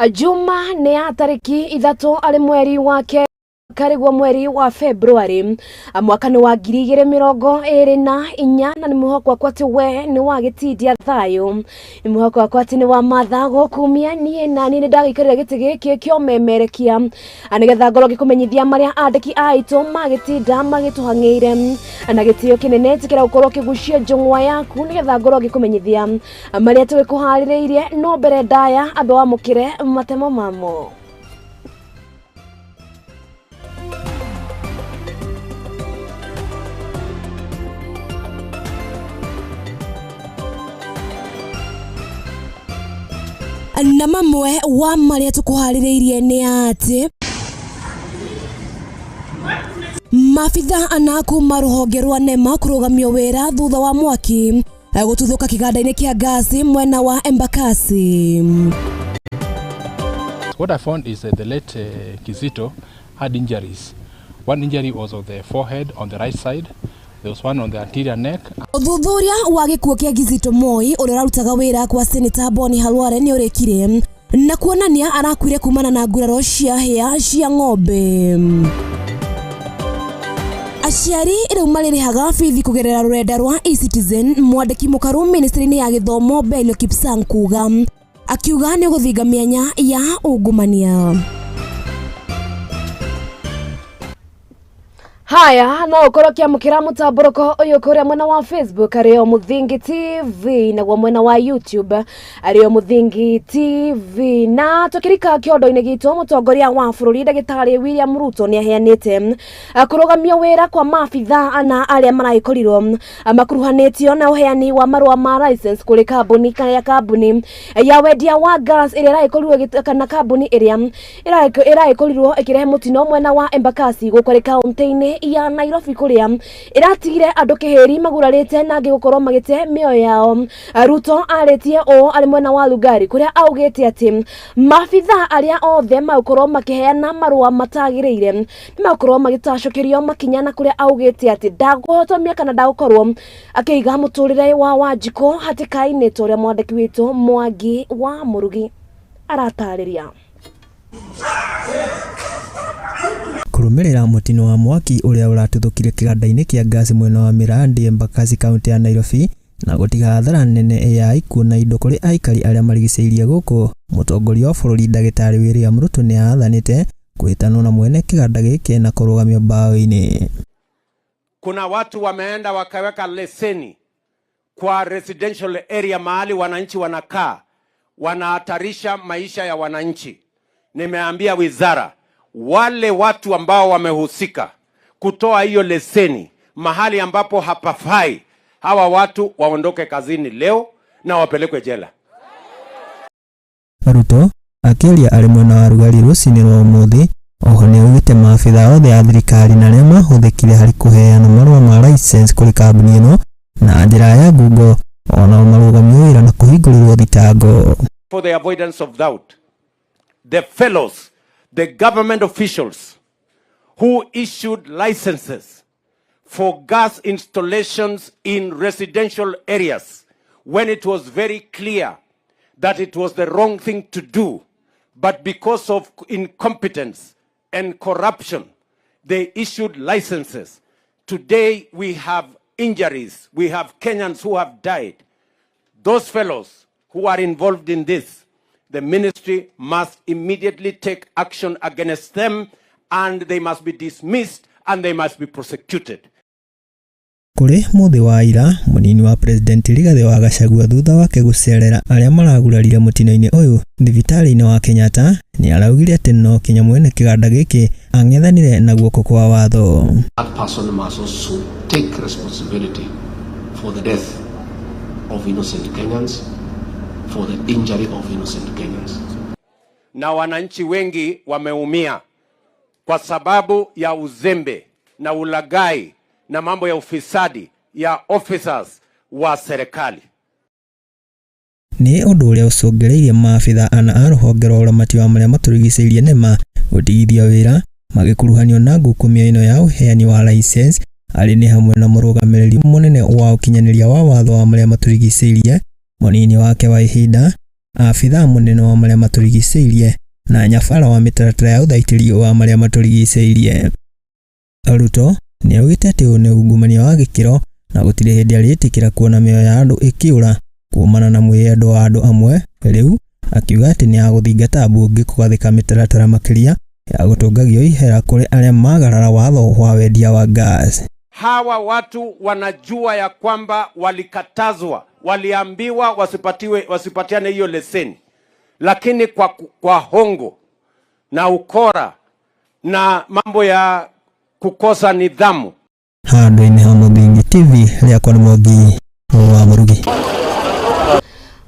Juma nĩ ya tarĩki 3 arĩ mweri wake karĩguo mweri wa February mwaka nĩ wa 2024 na nĩ mwĩhoko wakwa atĩ we nĩ wagĩtindia thayũ, nĩ mwĩhoko wakwa atĩ nĩ wa matha gũkumia niĩ na niĩ nĩ ndagĩikarĩra gĩtĩ gĩkĩ kĩa ũmemerekia nĩgetha ngorwo ngĩkũmenyithia marĩa andĩki aitũ magĩtinda magĩtũhang'ĩire na gĩtĩo kĩnene ĩtĩkĩra gũkorwo ũkĩgucia njũng'wa yaku nĩgetha ngorwo ngĩkũmenyithia marĩa tũgĩkũharĩrĩirie no mbere ndaya andũ wamũkĩre matemo mamo. Na mamwe wa marĩa tũkũharĩrĩirie nĩ atĩ maabitha ana kuma rũhonge rwa NEMA kũrũgamio wĩra thutha wa mwaki gũtuthũka kĩganda-inĩ kĩa ngasi mwena wa Embakasi. What I found is that the late Kizito had injuries. One injury was on the forehead on the right side. There was one on the anterior neck. Ũthuthuria wa gĩkuũ kĩa Kizito Moi ũrĩa ũrarutaga wĩra kwa Seneta Boni Khalwale nĩ ũrĩkire na kuonania arakuire kumana na nguraro cia hĩa cia ng'ombe. Aciari rĩu marĩrĩhaga bithi kũgerera rũrenda rwa eCitizen, mwandĩki mũkaru ministry-inĩ ya gĩthomo Belio Kipsang kuga akiuga nĩ ũgũthinga mĩanya ya ungumania. Haya, no ũkorwo ũkĩamũkĩra mũtambũrũko ũyũ kũrĩa mwena wa Facebook arĩo Mũthingi TV, naguo mwena wa YouTube arĩo Mũthingi TV. Na tũkĩrika kĩondo-inĩ gitũ, mũtongoria wa bũrũri ndagĩtarĩ William Ruto nĩ aheanĩte kũrũgamio wĩra kwa maabitha ana arĩa maragĩkorirwo makuruhanĩtio na ũheani wa marũa ma license kũrĩ kambuni kana ya kambuni ya wendia wa gas ĩrĩa ĩragĩkorirwo kana kambuni ĩrĩa ĩragĩkorirwo ĩkĩrehe mũtino mwena wa Embakasi gũkũ rĩ kaunti-inĩ ya Nairobi kũrĩa ĩratigire andũ kĩhĩri magurarĩte na angĩ gũkorwo magĩte mĩoyo yao. Ruto arĩtie ũũ arĩ mwena wa Lugari kũrĩa augĩte atĩ maabitha arĩa othe magũkorwo makĩheana marũa matagĩrĩire nĩ magũkorwo magĩtacũkĩrio makinya, na kũrĩa augĩte atĩ ndakũhotomia kana ndagũkorwo akĩiga mũtũrĩre wa Wanjikũ hatĩka-inĩ ta ũrĩa mwandĩki witũ Mwangi wa Mũrugi aratarĩria. Kũrũmĩrĩra mũtino wa mwaki ũrĩa ũratuthũkire kĩganda-inĩ kĩa ngasi mwena wa Mĩrandi, Embakasi, kaunti ya Nairobi, na gũtiga hathara nene ya ikuũ na indo kũrĩ aikari arĩa marigicĩirie gũkũ, mũtongoria wa bũrũri ndagĩtarĩ William Ruto nĩ athanĩte kwĩtanwo na mwene kĩganda gĩkĩ na kũrũgamio mbaũ-inĩ. Kuna watu wameenda wakaweka leseni kwa residential area mahali wananchi wanakaa, wanahatarisha maisha ya wananchi. Nimeambia wizara, wale watu ambao wamehusika kutoa hiyo leseni mahali ambapo hapafai, hawa watu waondoke kazini leo na wapelekwe jela. Ruto akĩaria arĩ mwena wa Rugarĩ rũcinĩ rwa ũmũthĩ oho nĩaugĩte maabitha othe a thirikari na arĩa mahũthĩkire harĩ kũheana marũa ma license kũrĩ kambuni ĩno na njĩra ya ngungo onao marũgamio wĩra na kũhingũrĩrwo thitango. For the avoidance of doubt, the fellows, the government officials who issued licenses for gas installations in residential areas when it was very clear that it was the wrong thing to do, but because of incompetence and corruption, they issued licenses. Today we have injuries. We have Kenyans who have died. Those fellows who are involved in this, the ministry must immediately take action against them, and they must be dismissed and they must be prosecuted. Kũrĩ mũthĩ wa ira, mũnini wa president Rigathĩ wa Gachagua thutha wake gũcerera arĩa maragurarire mũtino-inĩ ũyũ thibitarĩ-inĩ wa Kenyatta nĩ araugire atĩ no kinya mwene kĩganda gĩkĩ ang'ethanire na guoko kwa watho. That person must also take responsibility for the death of innocent Kenyans, for the injury of innocent Kenyans. Na wananchi wengi wameumia kwa sababu ya uzembe na ulaghai na mambo ya ufisadi ya officers wa serikali. Nĩ ũndũ ũrĩa ũcũngĩrĩirie maabitha ana a rũhonge rwa ũramati wa marĩa matũrigicĩirie NEMA gũtigithio wĩra magĩkuruhanio na ngukumio ĩno ya ũheani wa license arĩ nĩ hamwe na mũrũgamĩrĩri mũnene wa ũkinyanĩria wa watho wa marĩa matũrigicĩirie, mũnini wake wa ihinda, Abithaa mũnene wa marĩa matũrigicĩirie na nyabara wa mĩtaratara ya ũthaitĩri wa marĩa matũrigicĩirie. Ruto nĩaugĩte atĩ ũyũ nĩ ungumania wa gĩkĩro na gũtirĩ hĩndĩ arĩtĩkĩra kuona mĩoyo ya andũ ĩkĩũra kumana na mwĩyendo wa andũ amwe. Rĩu akiuga atĩ nĩ agũthingata mbunge kũgathĩka mĩtaratara makĩria ya gũtũngagio ihera kũrĩ arĩa magarara watho wa wendia wa gas. Hawa watu wanajua ya kwamba walikatazwa, waliambiwa wasipatiwe, wasipatiane hiyo leseni, lakini kwa hongo na ukora na mambo ya kukosa nidhamu. Handũ-inĩ ha Mũthingi TV, rĩakwa nĩ Mwangi wa Mũrugi.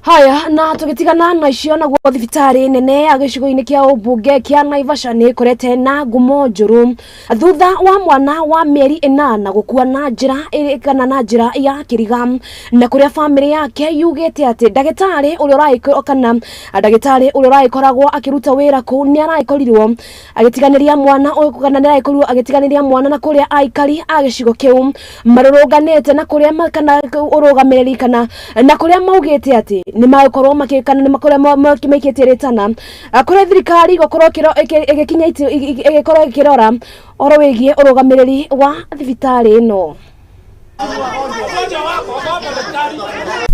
Haya, na tũgĩtigana na icio, naguo thibitarĩ nene ya gĩcigo-inĩ kĩa ũmbunge kĩa Naivasha nĩ ĩkorete na ngumo njũru thutha wa mwana wa mĩeri 8 gũkua na njĩra kana na njĩra ya kĩriga, na kũrĩa bamĩrĩ yake yugĩte atĩ ndagĩtarĩ ũrĩa ũragĩkorwo kana ndagĩtarĩ ũrĩa ũragĩkoragwo akĩruta wĩra kũu nĩ aragĩkorirwo agĩtiganĩria mwana ũyũ kana nĩ aragĩkorirwo agĩtiganĩria mwana, na kũrĩa aikari a gĩcigo kĩu marũrũnganĩte na kũrĩa kana ũrũgamĩrĩri kana na kũrĩa maugĩte atĩ nĩ magũkorwo makĩkana nĩ makorwo maikĩtie rĩtana kũrĩ thirikari gũkorwo ĩgĩkinya ĩgĩkorwo ĩkĩrora ũhoro wĩgiĩ ũrũgamĩrĩri wa thibitarĩ ĩno.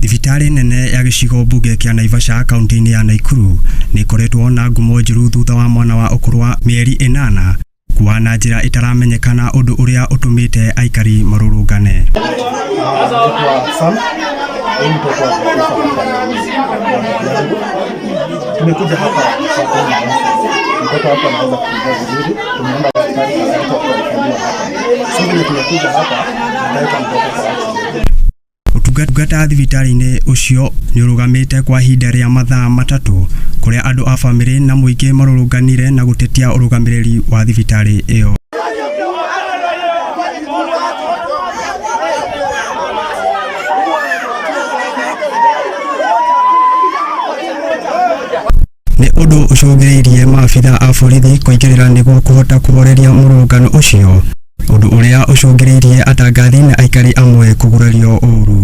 Thibitarĩ nene ya gĩcigo mbunge kĩa Naivasha kaunti-inĩ ya Nakuru nĩ ĩkoretwo na ngumo njũru thutha wa mwana wa ũkũrũ wa mĩeri 8 gũkua na njĩra ĩtaramenyekana, ũndũ ũrĩa ũtũmĩte aikari marũrũngane. Naitwa Sam, huyu mtoto alikufa hapa na yangu. Tumekuja hapa kwa mtoto wako anaweza kupumua vizuri, tumeenda hospitali akaitwa kurekodiwa hapa. So vile tumekuja hapa, nataweka mtoto kwa oxygen. Ũtungata thibitarĩ-inĩ ũcio nĩ ũrũgamĩte kwa ihinda rĩa mathaa 3 kũrĩa andũ a bamĩrĩ na mũingĩ marũrũnganire na gũtetia ũrũgamĩrĩri wa thibitarĩ ĩyo. Nĩ ũndũ ũcũngĩrĩirie maabitha a borithi kũingĩrĩra nĩguo kũhota kũhoreria mũrũrũngano ũcio, ũndũ ũrĩa ũcũngĩrĩirie atangathi na aikari amwe kũgurario ũru.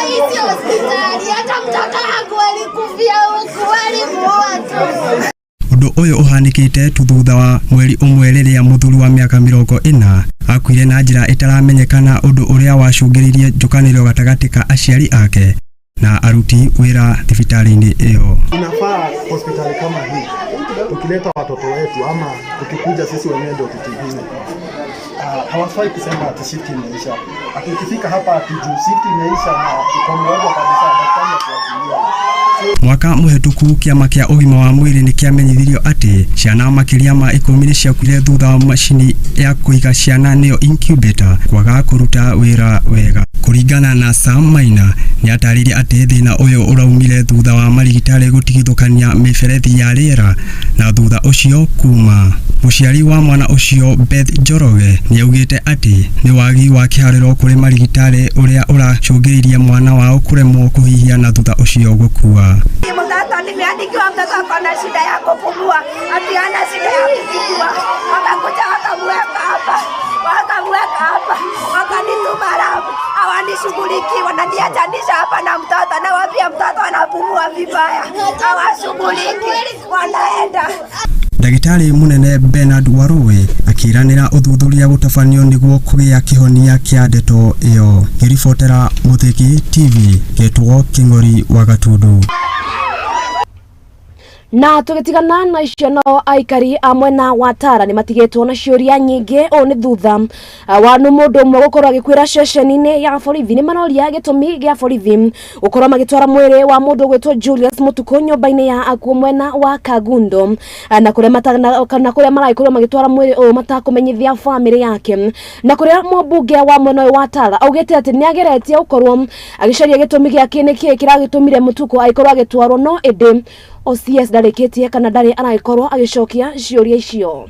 Hii si hospitali, hata mtoto wangu alikufia huku, walimuua tu. Ũndũ ũyũ ũhanĩkĩte tu thutha wa mweri ũmwe rĩrĩa mũthuri wa mĩaka 40 akuire na njĩra ĩtaramenyekana, ũndũ ũrĩa wacũngĩrĩirie njũkanĩrĩro gatagatĩ ka aciari ake na aruti wĩra thibitarĩ-inĩ ĩyo. Inafaa hospitali kama hii tukileta watoto wetu ama tukikuja sisi wenyewe ndio tutibiwe. Hawafai kusema ati shift imeisha. Ati ukifika hapa ati juu shift imeisha na uko mgonjwa kabisa, daktari akuachilia. Mwaka mũhetũku kĩama kĩa ũgima wa mwĩrĩ nĩ kĩamenyithirio atĩ ciana makĩria ma 10 nĩ ciakuire thutha wa macini ya kũiga ciana nĩyo incubator kwaga kũruta wĩra wega. Kũringana na Sam Maina, nĩ atarĩirie atĩ thĩna ũyũ ũraumire thutha wa marigitari gũtigithũkania mĩberethi ya rĩera na thutha ũcio kuma. Mũciari wa mwana ũcio Beth Njoroge nĩ augĩte atĩ nĩ wagi wa kĩharĩro kũrĩ marigitari ũrĩa ũracũngĩrĩirie mwana wao kũremwo kũhihia na thutha ũcio gũkua. Mtoto nimeandikiwa, mtoto ako na shida ya kupumua, ati ana shida ya kupumua. Wakakuja wakamweka hapa, wakamweka hapa, wakanituma lab, hawanishughulikii, wananiachanisha hapa na mtoto, nawaambia mtoto anapumua vibaya, hawashughuliki, wanaenda. Ndagĩtarĩ mũnene Bernard Waruwe akĩranĩra ũthuthuria gũtabanio nĩguo kũgĩa kĩhonia kĩa ndeto ĩyo. Ngĩribotera Mũthĩgi TV, ngetwo Kĩng'ori wa Gatundu. Na tũgĩtigana na icio, nao aikari a mwena wa Tara nĩ matigĩtwo na ciũria nyingĩ. Ũũ nĩ thutha wa nũ mũndũ ũmwe gũkorwo agĩkuĩra ceceni-inĩ ya borithi. Nĩ maroria gĩtũmi gĩa borithi gũkorwo magĩtwara mwĩrĩ wa mũndũ ũgwĩtwo Julius Mũtukũ nyũmba-inĩ ya akuũ mwena wa Kagundo, na kũrĩa kana kũrĩa maragĩkorwo magĩtwara mwĩrĩ ũyũ matakũmenyithia bamĩrĩ yake, na kũrĩa mũmbunge wa mwena ũyũ wa Tara augĩte atĩ nĩ ageretie gũkorwo agĩcaria gĩtũmi gĩake nĩkĩĩ kĩragĩtũmire Mũtukũ agĩkorwo agĩtwarwo, no ĩndĩ OCS ndarĩkĩtie kana ndarĩ aragĩkorwo agĩcokia ciũria icio.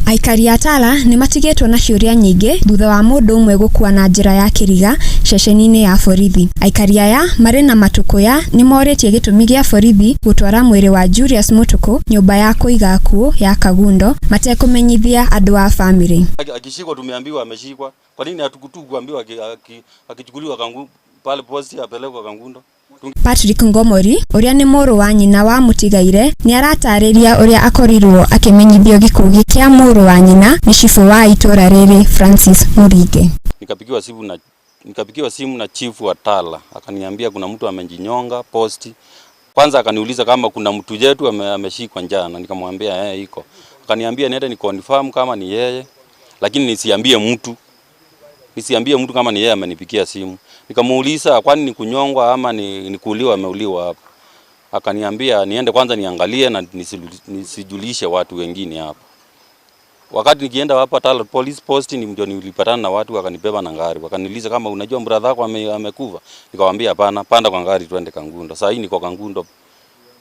Aikari a Tala nĩ matigĩtwo na ciũria nyingĩ thutha wa mũndũ ũmwe gũkua na njĩra ya kĩriga ceceni-inĩ ya borithi. Aikari aya marĩ na matũkũya nĩ morĩtie gĩtũmi gĩa borithi gũtwara mwĩrĩ wa Julius Mutuku nyũmba ya kũiga akuũ ya Kangundo matekũmenyithia andũ a bamĩrĩ. Akishikwa tumeambiwa ameshikwa. Kwa nini hatukuambiwa akichukuliwa Kangundo pale posti apelekwa Kangundo? Patrick Ngomori ũrĩa nĩ mũrũ wa nyina wa mũtigaire nĩ aratarĩria ũrĩa akorirwo akĩmenyithio gĩkuũ kĩa mũrũ wa nyina nĩ cibũ wa itũra rĩrĩ Francis Muringe. Nikapigiwa simu na chifu wa Tala, akaniambia kuna mtu amejinyonga posti. Kwanza akaniuliza kama kuna mtu yetu ameshikwa njana, nikamwambia iko. Akaniambia niende ni confirm kama ni yeye, lakini nisiambie mtu. Nisiambie mtu kama ni yeye amenipigia simu. Nikamuuliza kwani ni kunyongwa ama ni kuuliwa, ameuliwa hapa. Akaniambia niende kwanza niangalie na nisijulishe watu wengine hapa. Wakati nikienda hapa Tala police post ndio nilipatana na watu wakanibeba na gari. Wakaniuliza kama unajua brother yako amekufa. Nikamwambia hapana, panda kwa gari twende Kangundo. Sasa hii niko Kangundo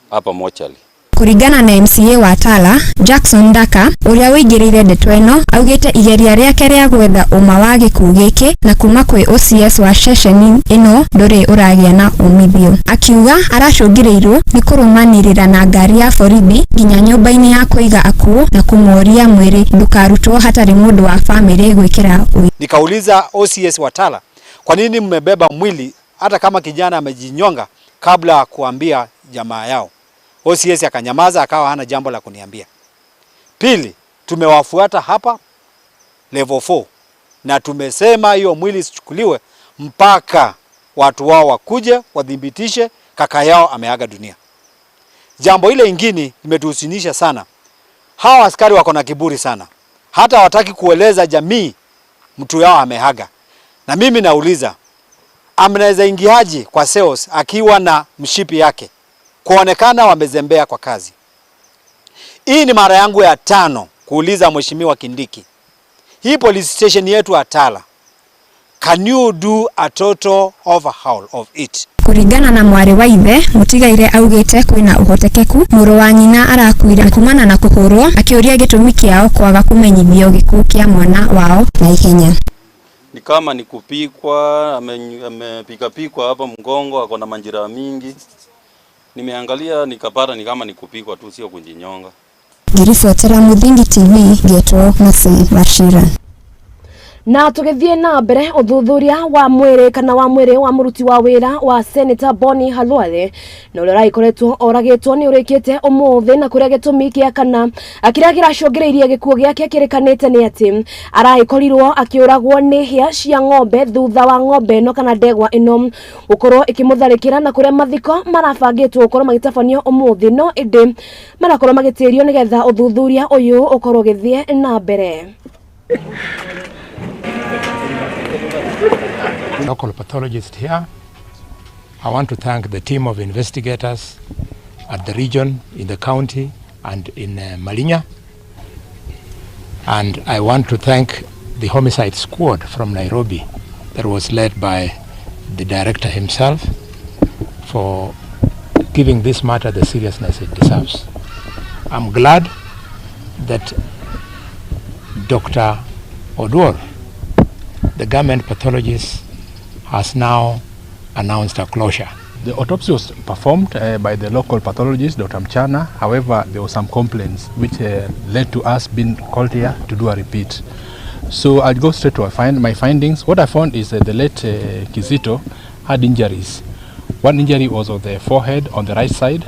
hapa mochali. Kũringana na MCA wa Tala Jackson Daka ũrĩa ũingĩrĩire ndeto ĩno augĩte igeria rĩake rĩa gwetha ũma wa gĩkuũ gĩkĩ na kuma kwĩ OCS wa ceceni ĩno ndũrĩ ũragĩa na umithio. Akiuga aracũngĩrĩirwo nĩ kũrũmanĩrĩra na ngari ya borithi nginya nyũmba-inĩ ya kũiga akuũ na kũmoria mwĩrĩ ndũkarutwo hatarĩ mũndũ wa bamĩrĩ gwĩkĩra ũira. Nikauliza OCS wa Tala, kwa nini mmebeba mwili hata kama kijana amejinyonga kabla kuambia jamaa yao? OCS akanyamaza, akawa hana jambo la kuniambia. Pili, tumewafuata hapa level 4 na tumesema hiyo mwili isichukuliwe mpaka watu wao wakuje wadhibitishe kaka yao ameaga dunia. Jambo ile ingine imetuhusinisha sana. Hawa askari wako na kiburi sana. Hata hawataki kueleza jamii mtu yao ameaga. Na mimi nauliza, amnaweza ingiaje kwa sales akiwa na mshipi yake? Kuonekana wamezembea kwa kazi. Hii ni mara yangu ya 5 kuuliza Mheshimiwa Kindiki. Hii police station yetu ya Tala, can you do a total overhaul of it? Kũringana na mwarĩ wa ithe mũtigaire augĩte kwĩna ũhotekeku mũrũ wa nyina arakuire kumana na kũhũrwo, akĩũria gĩtũmi kĩao kwaga kũmenyithio gĩkuũ kĩa mwana wao na ihenya. Ni kama ni kupikwa, amepikapikwa hapa mgongo, ako na majeraha mingi. Nimeangalia nikapata ni kama ni kupikwa tu, sio kujinyonga. Ngiribotera Muthingi TV ngetwo Mercy Wachira. Na tugithie na mbere uthuthuria wa mwiri kana wa mwiri wa muruti wa wira wa Senator Boni Khalwale na uria uragikoretwo oragitwo ni urikite umuthi na kuria gitumi kia kana kiria kiracũngĩrĩirie gĩkuũ gĩake kĩrĩkanĩte nĩ atĩ aragĩkorirwo akĩũragwo nĩ hĩa cia ng'ombe thutha wa ng'ombe ĩno kana ndegwa ĩno gũkorwo ĩkĩmũtharĩkĩra na kuria mathiko marabangĩtwo gũkorwo magĩtabanio ũmũthĩ no ĩndĩ marakorwo magĩtĩrio nĩgetha ũthuthuria ũyũ ũkorwo ũgĩthiĩ na mbere. Local pathologist here. I want to thank the team of investigators at the region, in the county, and in Malinya. And I want to thank the homicide squad from Nairobi that was led by the director himself for giving this matter the seriousness it deserves. I'm glad that Dr. Oduor, the government pathologist, has now announced a closure. The autopsy was performed by the local pathologist, Dr. Mchana. However, there were some complaints which led to us being called here to do a repeat. So I'll go straight to my findings. What I found is that the late Kizito had injuries. One injury was on the forehead on the right side.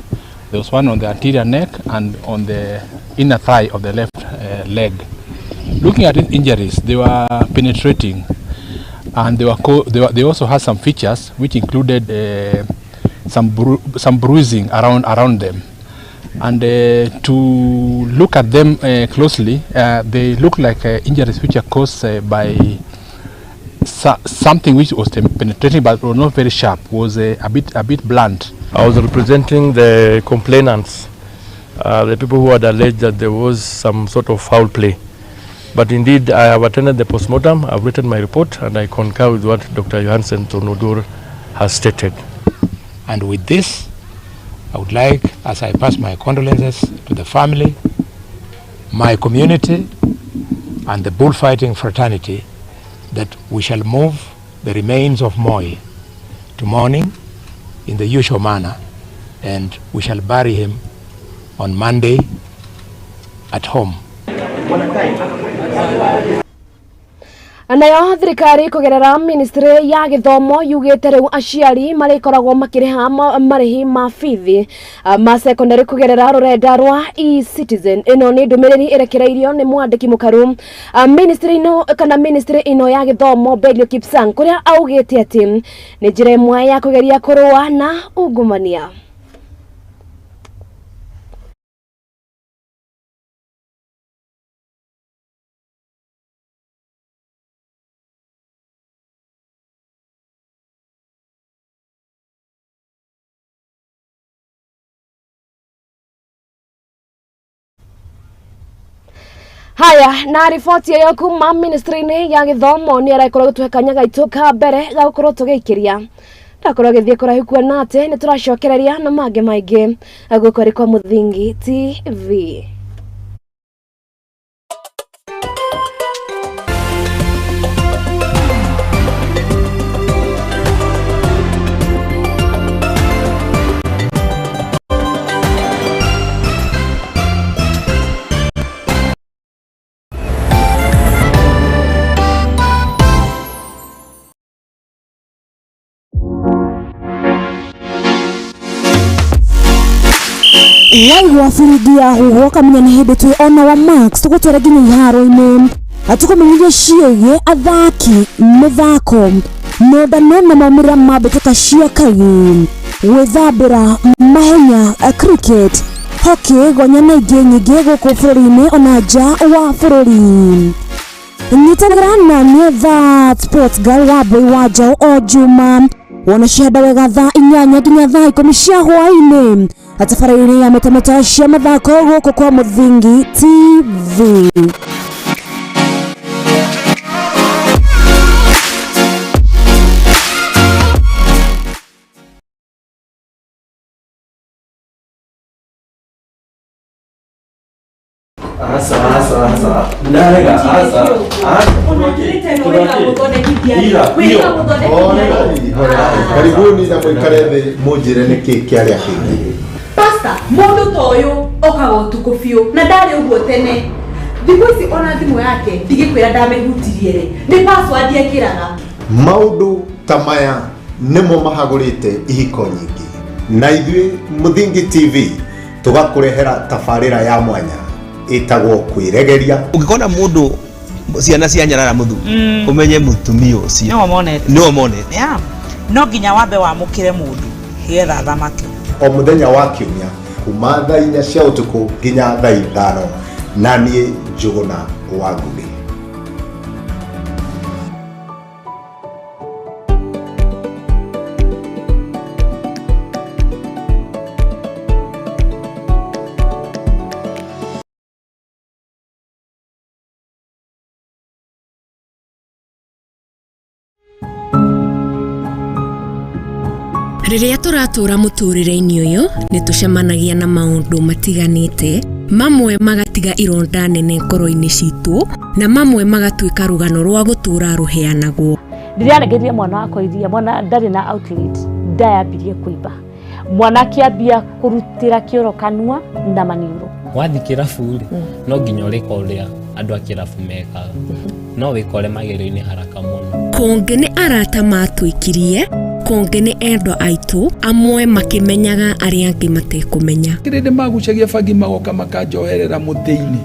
There was one on the anterior neck and on the inner thigh of the left leg. Looking at these injuries, they were penetrating, and they also had some features which included some bruising around them. And to look at them closely, they look like injuries which are caused by something which was penetrating but was not very sharp, was a bit blunt. I was representing the complainants, the people who had alleged that there was some sort of foul play. But indeed, I have attended the postmortem, I've written my report, and I concur with what Dr. Johansen Oduor has stated. And with this, I would like, as I pass my condolences to the family, my community, and the bullfighting fraternity that we shall move the remains of Moi to morning in the usual manner, and we shall bury him on Monday at home. Nayo thirikari kugerera ministry ya githomo yugite riu aciari marikoragwo makiriha marihi ma bithi ma secondary kugerera rurenda rwa e-Citizen. Ino ni ndumiriri irekereirio ni mwandiki mukaru ministry ino kana ministry ino ya githomo Belio Kipsang, kuria augite ati ni njira imwe ya kugeria kurua na ungumania. Haya, na riboti ĩyo kuma ministry-inĩ ya gĩthomo nĩ ĩrakorwo gũtũhe kanya gaitũ ka mbere ga gũkorwo tũgĩikĩria. Ndakorwo gĩthiĩ kũraihu kuona atĩ nĩ tũracokereria na mangĩ maingĩ gũkũ arĩ kwa Mũthingi TV. Waigua biringi ya huho kamenya nĩ hĩndĩ twĩ ona wa Max tũgũtwara nginya iharo-inĩ atũkũmenyithia ciĩgiĩ athaki mĩthako nondano na maumĩrĩra ma mbĩtĩka cia kagi gwĩthambĩra mahenya cricket hockey gonya na ingĩ nyingĩ gũkũ bũrũri-inĩ ona nja wa bũrũri. Nyitanĩra na niĩ That Sports Girl wa Boy wa Njaũ o Juma wona cihanda wega thaa 8 nginya thaa 10 cia hwaĩ-inĩ tabarĩra-inĩ ya metameta cia mathako gũkũ kwa Mũthingi TV. Karibuni na mwikare thĩ mũnjĩre nĩkĩ kĩarĩa kĩngĩ. Pastor, mũndũ ta ũyũ okaga ũtukũ biũ na ndarĩ ũguo tene. Thikũ ici ona thimũ yake ndigĩkwĩra ndamĩhutirie rĩ, nĩ password ekĩraga. Maũndũ ta maya nĩmo mahagũrĩte ihiko nyingĩ, na ithuĩ Mũthingi TV tũgakũrehera tabarĩra ya mwanya ĩtagwo kwĩregeria. Ũngĩkona mũndũ ciana cia nyarara mũthuri ũmenye mũtumia ũcio nĩwe monete. No nginya wambe wamũkĩre mũndũ getha athamake. O mũthenya wa kiumia kuma thaa 4 cia ũtukũ nginya thaa 5 na niĩ Njũgũna wa Ngũgĩ. Rĩrĩa tũratũra mũtũrĩre-inĩ ũyũ nĩ tũcemanagia na maũndũ matiganĩte, mamwe magatiga ironda nene ngoro-inĩ citũ na mamwe magatuĩka rũgano rwa gũtũra rũheanagwo. Ndĩraregeria mwana wakwa iria, mwana ndarĩ na outlet, ndayambirie kũimba, mwana akĩambia kũrutĩra kĩoro kanua na maniũrũ. Wathi kĩrabu rĩ, no nginya ũrĩka ũrĩa andũ a kĩrabu mekaga, no wĩkore magerio-inĩ haraka mũno. Kũngĩ nĩ arata matwĩkirie, kũngĩ nĩ endwa aitũ, amwe makĩmenyaga arĩa angĩ matekũmenya. Kĩrĩndĩ magucagia bangi magoka makanjoherera mũtĩ-inĩ,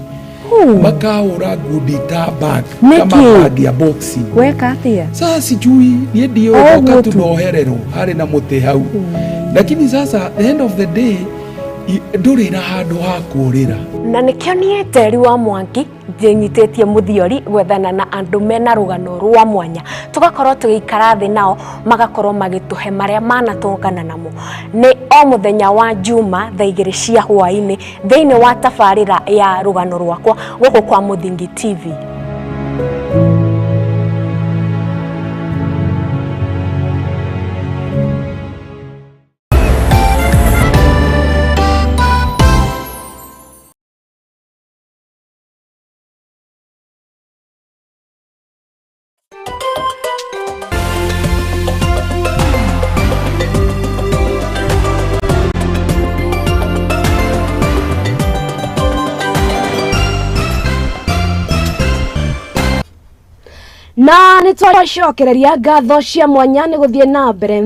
makaũra ngundi ta bag kama bag ya boxing. Weka atia? Sasa sijui niĩ ndiũĩ, ndoka tu nohererwo harĩ na mũtĩ hau, lakini sasa the end of the day ndũrĩ na handũ ha kũũrĩra. Na nĩkĩo niĩ Njeri wa Mwangi ndĩnyitĩtie mũthiori gwethana na andũ mena rũgano rwa mwanya, tũgakorwo tũgĩikara thĩ nao magakorwo magĩtũhe marĩa manatũngana namo. Nĩ o mũthenya wa Juma thaa 2 cia hwaĩ-inĩ thĩinĩ wa tabarĩra ya rũgano rwakwa gũkũ kwa Mũthingi TV. Na nĩ twacokereria ngatho cia mwanya nĩ gũthiĩ na mbere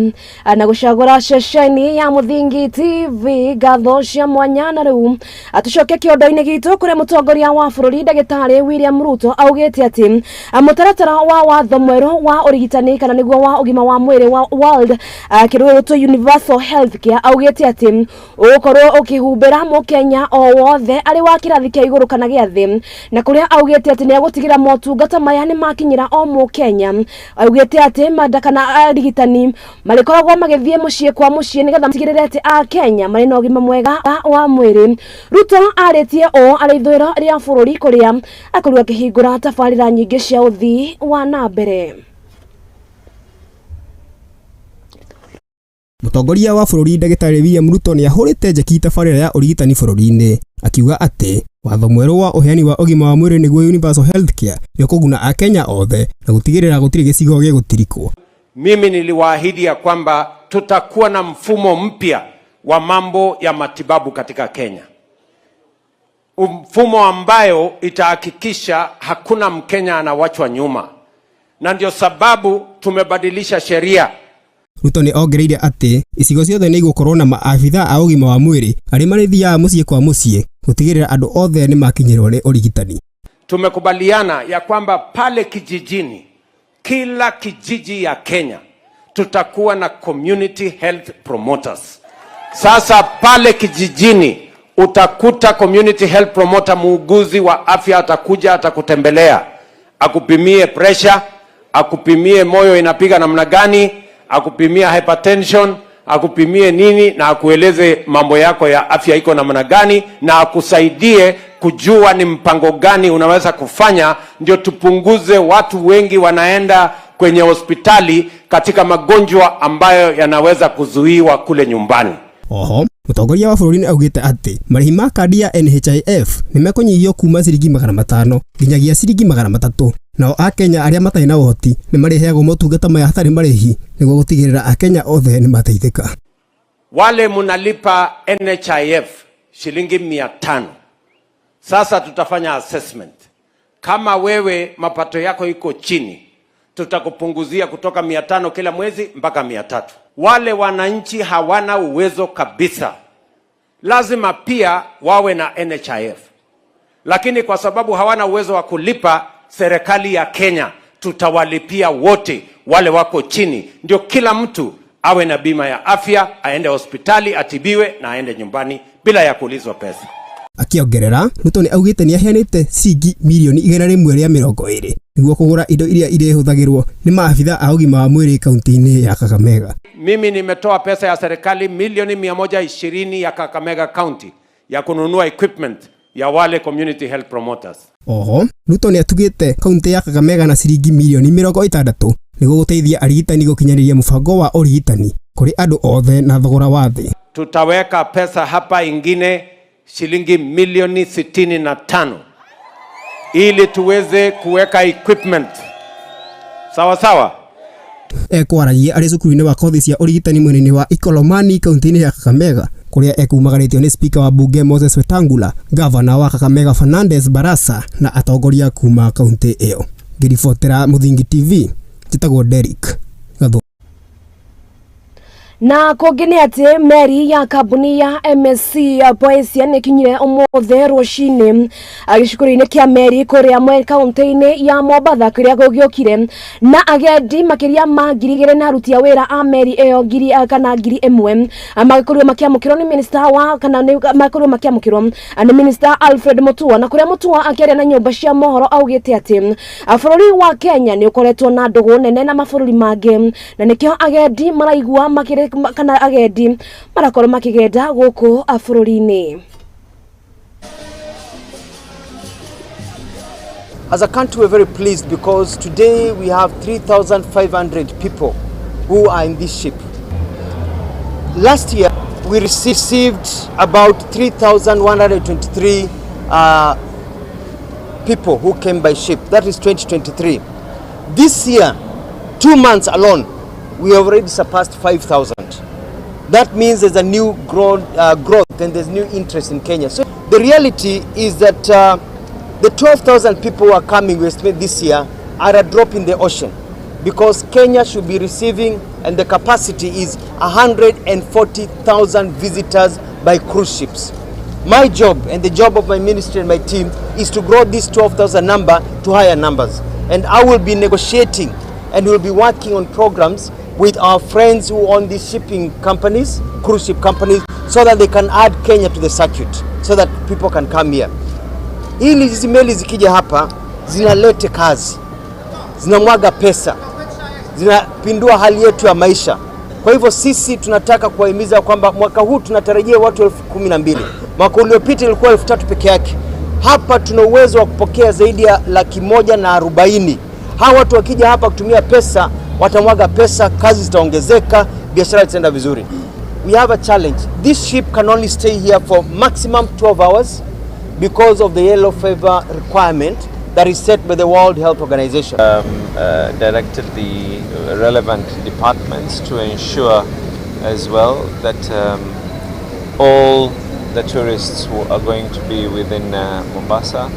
na gũcagũra ceceni ya Mũthingi TV, ngatho cia mwanya. Na rĩu tũcoke kĩondo-inĩ gitũ kũrĩa mũtongoria wa bũrũri ndagĩtarĩ William Ruto augĩte atĩ mũtaratara wa watho mwerũ wa ũrigitani kana nĩguo wa ũgima wa mwĩrĩ wa World kĩrũĩtwo Universal Health Care, augĩte atĩ ũgũkorwo ũkĩhumbĩra mũkenya o wothe arĩ wa kĩrathi kĩa igũrũ kana gĩa thĩ, na kũrĩa augĩte atĩ nĩ egũtigĩra motungata maya nĩ makinyĩra o mũkenya. Augĩte atĩ manda kana arigitani marĩkoragwo magĩthiĩ mũciĩ kwa mũciĩ nĩgetha matigĩrĩre atĩ akenya marĩ na ũgima mwega wa mwĩrĩ. Ruto arĩtie ũũ arĩ ithũĩro rĩa bũrũri kũrĩa akorirwo akĩhingũra tabarĩra nyingĩ cia ũthii wa na mbere. Mũtongoria wa bũrũri ndagĩtarĩ William Ruto nĩ ahũrĩte njeki tabarĩra ya ũrigitani bũrũri-inĩ, akiuga atĩ watho mwerũ wa ũheani wa ũgima wa mwĩrĩ nĩguo Universal Health Care nĩ ũkũguna akenya othe na gũtigĩrĩra gũtirĩ gĩcigo gĩgũtirikwo. Mimi niliwaahidi ya kwamba tutakuwa na mfumo mpya wa mambo ya matibabu katika Kenya, mfumo ambayo itahakikisha hakuna Mkenya anawachwa nyuma, na ndio sababu tumebadilisha sheria. Ruto nĩ ongereire atĩ icigo ciothe nĩ igũkorwo na maabitha a ũgima wa mwĩrĩ arĩa marĩthiaga mũciĩ kwa mũciĩ gũtigĩrĩra andũ othe nĩ makinyĩrwo nĩ ũrigitani. Tumekubaliana ya kwamba pale kijijini, kila kijiji ya Kenya tutakuwa na community health promoters. Sasa pale kijijini utakuta community health promoter, muuguzi wa afya atakuja, atakutembelea, akupimie pressure, akupimie moyo inapiga namna gani, akupimie hypertension, akupimie nini na akueleze mambo yako ya afya iko namna gani, na akusaidie kujua ni mpango gani unaweza kufanya ndio tupunguze watu wengi wanaenda kwenye hospitali katika magonjwa ambayo yanaweza kuzuiwa kule nyumbani. Oho, mũtongoria wa bũrũri nĩ augĩte atĩ marĩhi ma kandi ya NHIF nĩ mekũnyihio kuma ciringi 500 nginyagia ciringi 300, nao akenya arĩa matarĩ na ũhoti nĩ marĩheagwo motungata maya hatarĩ marĩhi nĩguo gũtigĩrĩra akenya othe nĩ mateithĩka. Wale munalipa NHIF shilingi 500, sasa tutafanya assessment. Kama wewe mapato yako iko chini, tutakupunguzia kutoka 500 kila mwezi mpaka 300. Wale wananchi hawana uwezo kabisa, lazima pia wawe na NHIF, lakini kwa sababu hawana uwezo wa kulipa, serikali ya Kenya tutawalipia wote wale wako chini, ndio kila mtu awe na bima ya afya, aende hospitali atibiwe na aende nyumbani bila ya kuulizwa pesa. Akiongerera, Ruto nĩ augĩte nĩ aheanĩte ciringi mirioni 120 nĩguo kũgũra indo iria irĩhũthagĩrwo nĩ maabitha a ũgima wa mwĩrĩ kaunti-inĩ ya Kakamega. Mimi nimetoa pesa ya serikali milioni 120 ya Kakamega County ya kununua equipment ya wale community health promoters. Oho, Ruto nĩ atugĩte kaunti ya Kakamega na ciringi mirioni 60 nĩguo gũteithia arigitani gũkinyanĩria mũbango wa ũrigitani kũrĩ andũ othe na thogora wa thĩ. Tutaweka pesa hapa ingine shilingi milioni 65 ili tuweze kuweka equipment. Sawa sawa. Ekwaragia arĩ cukuru-inĩ wa kothi cia ũrigitani mwena-inĩ wa Ikolomani kaunti-inĩ ya Kakamega kũrĩa ekumagarĩtio nĩ spika wa bunge Moses Wetangula, gavana wa Kakamega Fernandes Barasa na atongoria kuma kaunti ĩyo. Ngĩribotera Mũthingi TV, njĩtagwo Derrick Gathu. Na kũngĩ nĩ atĩ meri ya kambuni ya MSC Poesia nĩ ĩkinyire ũmũthĩ rũcinĩ gĩcukũrũ-inĩ kĩa meri kũrĩa kaunti-inĩ ya Mombatha kũrĩa gũgĩũkire na agendi makĩria ma 2,000 na aruti a wĩra a meri ĩyo 1,000 magĩkorirwo makĩamũkĩrwo nĩ minister wa kana magĩkorirwo makĩamũkĩrwo nĩ minister Alfred Mutua, na kũrĩa Mutua akĩaria na nyũmba cia mohoro augĩte atĩ bũrũri wa Kenya nĩ ũkoretwo na ndũgũ nene na mabũrũri mangĩ na nĩkĩo agendi maraigua makĩrĩ kana agendi marakorwo makĩgenda gũkũ bũrũri-inĩ. As a country, we're very pleased because today we have 3,500 people who are in this ship. Last year, we received about 3,123 people who came by ship. That is 2023. This year, 2 months alone, we have already surpassed 5,000. That means there's a new growth and there's new interest in Kenya. So the reality is that the 12,000 people who are coming, we estimate this year, are a drop in the ocean, because Kenya should be receiving, and the capacity is 140,000 visitors by cruise ships. My job and the job of my ministry and my team is to grow this 12,000 number to higher numbers. And I will be negotiating and will be working on programs with our friends who own these shipping companies, cruise ship companies, so that they can add Kenya to the circuit, so that people can come here. Ili hizi meli zikija hapa zinalete kazi, zinamwaga pesa, zinapindua hali yetu ya maisha. Kwa hivyo sisi tunataka kuwahimiza kwamba mwaka huu tunatarajia watu 12,000. Mwaka uliopita ilikuwa 3,000 peke yake. Hapa tuna uwezo wa kupokea zaidi ya 140,000. Hawa watu wakija hapa kutumia pesa, watamwaga pesa, kazi zitaongezeka, biashara zitaenda vizuri. We have a challenge. This ship can only stay here for maximum 12 hours because of the yellow fever requirement that is set by the World Health Organization. Directed the relevant departments to ensure as well that all the tourists who are going to be within Mombasa,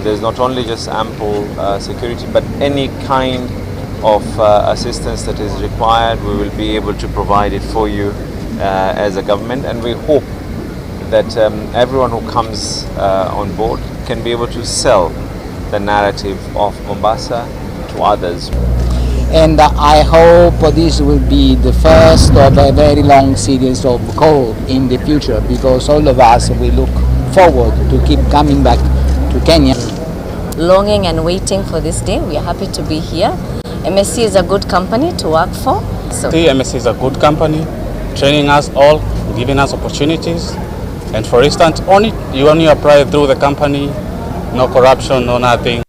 there's not only just ample security, but any kind of assistance that is required, we will be able to provide it for you as a government, and we hope that everyone who comes on board can be able to sell the narrative of Mombasa to others. And I hope this will be the first of a very long series of calls in the future, because all of us, we look forward to keep coming back to Kenya. Longing and waiting for this day. We are happy to be here. MSC is a good company to work for. So. MSC is a good company, training us all, giving us opportunities. And for instance, you only apply through the company, no corruption, no nothing.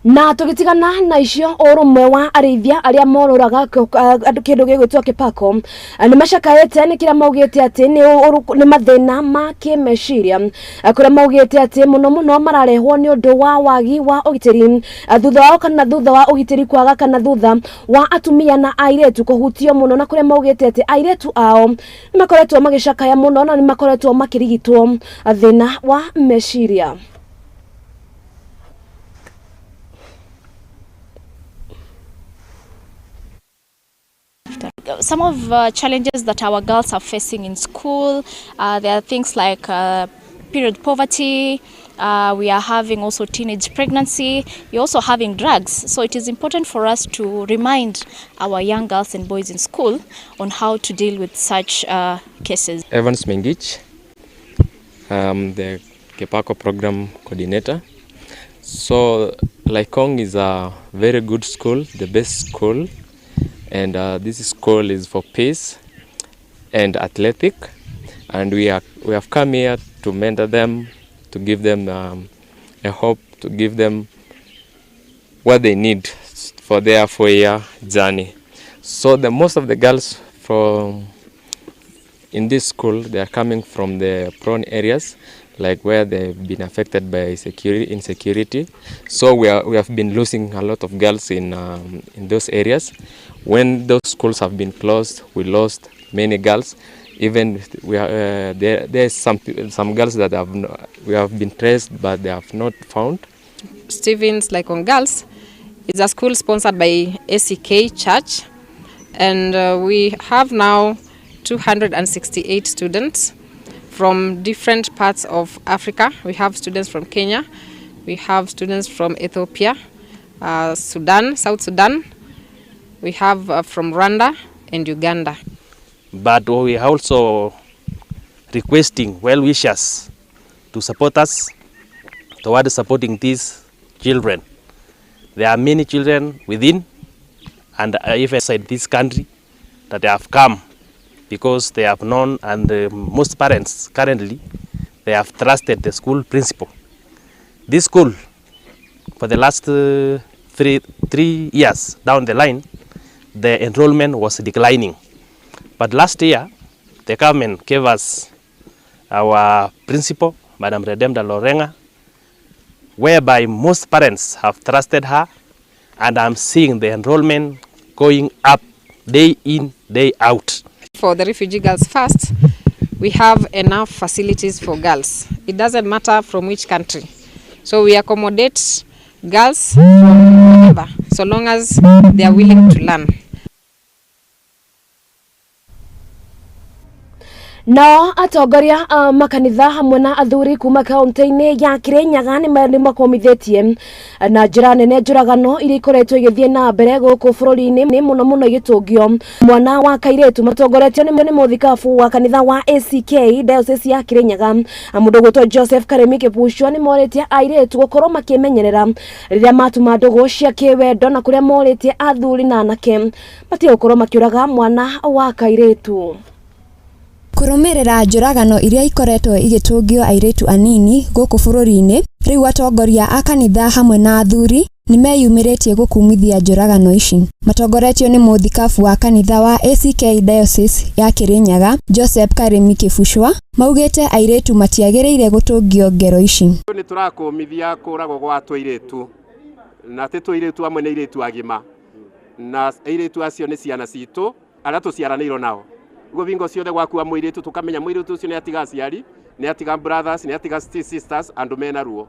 Na tugitigana na icio urumwe wa arithia aria mororaga kindu gigwitwo kipako ni macakaete ni kiria maugite ati ni mathina ma kimeciria kuria maugite ati muno muno mararehwo ni undu wa wagi wa ugitiri thutha wao kana thutha wa ugitiri kwaga kana thutha wa atumia na airetu kuhutio muno na kuria maugite ati airetu ao ni makoretwo magicakaya muno na ni makoretwo makirigitwo thina wa meciria. Some of challenges that our girls are facing in school, there are things like period poverty, we are having also teenage pregnancy, we're also having drugs. So it is important for us to remind our young girls and boys in school on how to deal with such cases. Evans Mengich, I'm the Kepako program coordinator. So Laikong is a very good school, the best school. And this school is for peace and athletic, and we have come here to mentor them, to give them a hope, to give them what they need for their 4-year journey. So the most of the girls from in this school, they are coming from the prone areas, like where they've been affected by insecurity. So we have been losing a lot of girls in those areas. When those schools have been closed, we lost many girls. Even we are, there's some girls that have no, we have been traced, but they have not found. Stevens Laikong Girls is a school sponsored by ACK Church, and we have now 268 students from different parts of Africa. We have students from Kenya, we have students from Ethiopia, Sudan, South Sudan, we have from Rwanda and Uganda. But we are also requesting well-wishers to support us towards supporting these children. There are many children within and even outside this country that have come because they have known, and most parents currently, they have trusted the school principal. This school, for the last three years down the line, the enrollment was declining. But last year, the government gave us our principal, Madam Redemda Lorenga, whereby most parents have trusted her, and I'm seeing the enrollment going up day in, day out. For the refugee girls first, we have enough facilities for girls. It doesn't matter from which country. So we accommodate Girls from wherever, so long as they are willing to learn. Nao atongoria a makanitha hamwe na athuri kuma kaunti-inĩ ya Kirinyaga nĩ makomithĩtie na njĩra nene njũragano iria ikoretwo igĩthiĩ na mbere gũkũ bũrũri-inĩ nĩ mũno mũno igĩtũngio mwana wa kairĩtu matongoretio nĩ mũthikabu wa kanitha wa ACK Diocese ya Kirinyaga mũndũ ũgwĩtwo Joseph Karemi Kĩbucua nĩ morĩtie airĩtu gũkorwo makĩmenyerera rĩrĩa matuma ndũgũ cia kĩwendo na kũrĩa morĩtie athuri na anake matige gũkorwo makĩũraga mwana wa kairĩtu. Kũrũmĩrĩra njũragano iria ikoretwo igĩtũngio airĩtu anini gũkũ bũrũri-inĩ, rĩu atongoria a kanitha hamwe na athuri nĩmeyumĩrĩtie gũkumithia njũragano ici. Matongoretio nĩ mũthikabu wa kanitha wa ACK Diocese ya Kirinyaga, Joseph Karemi Kĩbucwa, maugĩte airĩtu matiagĩrĩire gũtũngio ngero ici. Nĩ tũrakũmithia kũragwo gwa tũirĩtu na ti tũirĩtu amwe nĩ airĩtu agima na airĩtu acio nĩ ciana citũ arĩa tũciaranĩirwo nao. Guo bingo ciothe gwakua mũirĩtu tukamenya mũirĩtu ũcio nĩ atiga aciari, nĩ atiga brothers, nĩ atiga sisters, andũ mena ruo.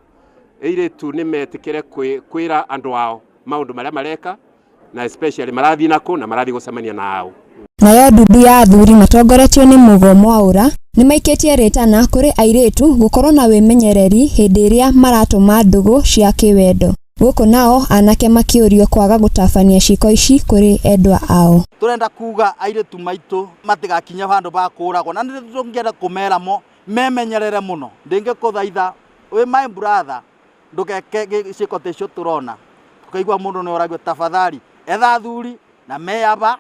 Airĩtu nĩ metĩkĩre kwĩra andũ ao maũndũ marĩa mareka na especially marathiĩ nakũ na marathiĩ gũcemania nao. Nayo ndundu ya athuri matongoretio nĩ Mugo Mwaura nĩmaikĩtie rĩtana kũrĩ airĩtu gũkorwo na wĩmenyereri hĩndĩ ĩrĩa maratũma ndũgũ cia kĩwendo. Gũkũ nao anake makĩũrio kwaga gũtabania ciĩko ici kũrĩ endwa ao. Turenda kuga airĩtu maitũ matigakinye handũ ba kũragwo na nĩ tũngĩenda kũmera mo memenyerere mũno. Ndingĩkũthaitha wĩ my brother ndũgeke ciĩko ta icio tũrona tũkaigua mũndũ nĩ oragio, tafadhali etha athuri na meyaba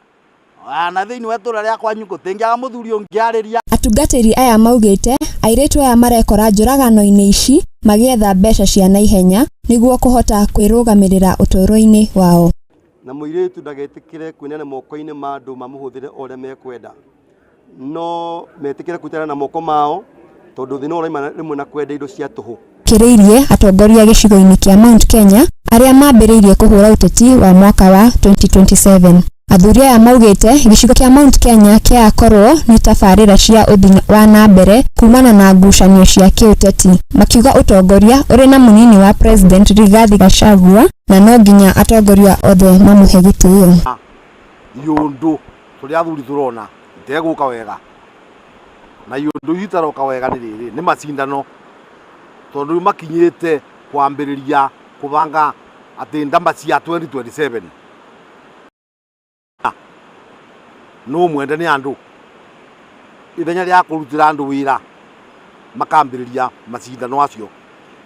na thĩinĩ wa itũra rĩa kwanyu gũtingĩaga mũthuri ũngĩarĩria. Atungatĩri aya maugĩte airĩtu aya marekora njũragano-inĩ ici magĩetha mbeca cia naihenya nĩguo kũhota kwĩrũgamĩrĩra ũtũũro-inĩ wao. Na mũirĩtu ndagetĩkĩre kwĩneana moko-inĩ ma andũ mamũhũthĩre o ũrĩa mekwenda, no metĩkĩre kwĩtara na moko mao tondũ thĩna ũraima rĩmwe na kwenda indo cia tũhũ. Kĩrĩirie atongoria gĩcigo-inĩ kĩa Mount Kenya arĩa mambĩrĩirie kũhũra ũteti wa mwaka wa 2027. Athuri aya maugĩte gĩcigo kĩa Mount Kenya kĩakorwo nĩ tabarĩra cia ũthii wa na mbere kumana na ngucanio cia kĩũteti, makiuga ũtongoria ũrĩ na mũnini wa President Rigathi Gachagua na no nginya atongoria othe mamũhe gĩtĩo. Iũndũ tũrĩa athuri tũrona itegũka wega na iũndũ itaroka wega nĩ rĩrĩ nĩ macindano tondũ rĩu makinyĩte kwambĩrĩria kũbanga atĩ ndamba cia 2027 no mwende nĩ andũ ithenya rĩa kũrutĩra andũ wĩra makambĩrĩria macindano acio.